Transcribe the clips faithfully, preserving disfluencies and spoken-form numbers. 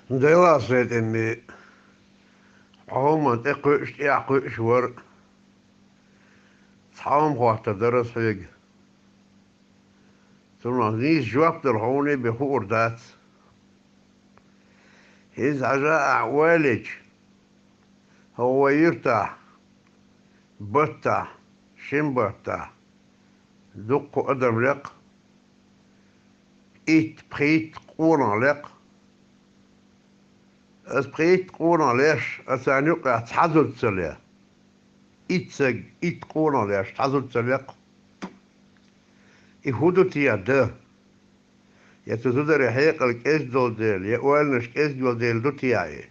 Делахь, сайтӀемми, хьо хӀуманна тӀекхуьуш, тӀаьхьакхуьуш вара. Цхьа хӀума хаттар дара ас хьоьга. Цунах нийса жоп дала хьуна бен хуур дац. ХӀинца хьажа ахь ойлича, хӀо вай юьртахь, баттахь, шин баттахь, дуккха адам лекха, итт-пхийтта къонах лекха. Ас пхийтта къонах леш, ас царна юкъахь цхьа зуда ца ле. Итт саг, итт къонах леш, цхьа зуда ца лекха. И хӀун ду те, да? Я цу зударий хьекъал кӀезиг долу дела, я ойланаш кӀезиг йолу дела ду те и?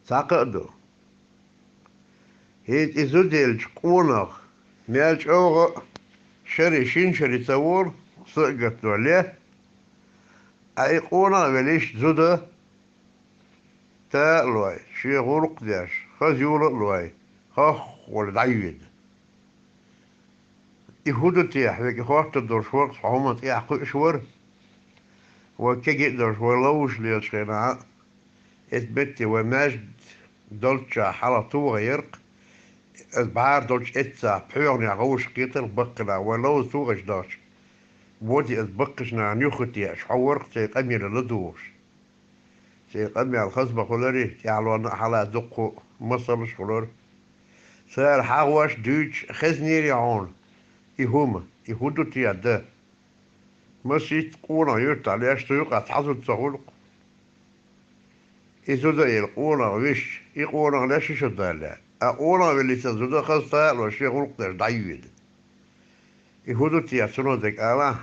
Цхьа кхаъ ду. ХӀинца и зуда елча къонах мел чӀогӀа а шари, шина шари ца волу, са а гатдо ле, а и къонах а велиш зуда, та а лой, шен гӀуллакх а деш, хаза юла а лой, хӀокхуьнга дӀайоьду. И хӀун ду те, хьоьга хаттар долуш вара, хьо хӀуманна тӀаьхьакхуьуш вара? Вай кегий а долуш, вай ловзуш лелачу хенахь, эцу метте вай маьждиг долччохь хьалха тохаярх, аса бӀаьра долчу эццахь пхьоьгӀанехь гӀовшах кхетарх баккхий нах, вай ловза тохаш дахча, вон те аса баккхийчу нахана юххе теӀаш, хьо варх церан къамеле ладугӀуш. Церан къамел хаза ма хуьлура, тӀаьхьалонна а хьалха дуккха а масалш а хуьлура. Цара хьагӀош, дуьйцуш хезнера хьуна и хӀума, и хӀун ду те, да? Масийтта къонах юьртахь леш, цу юкъахь цхьа зуда ца хуьлу-кх. И зуда а елла къонах висча, и къонах леш ши шо далле, а къонах веллича зуда хаза, та а лой, шен гӀуллакх деш дӀайоьду. И хӀун ду те, цунах дерг алахь,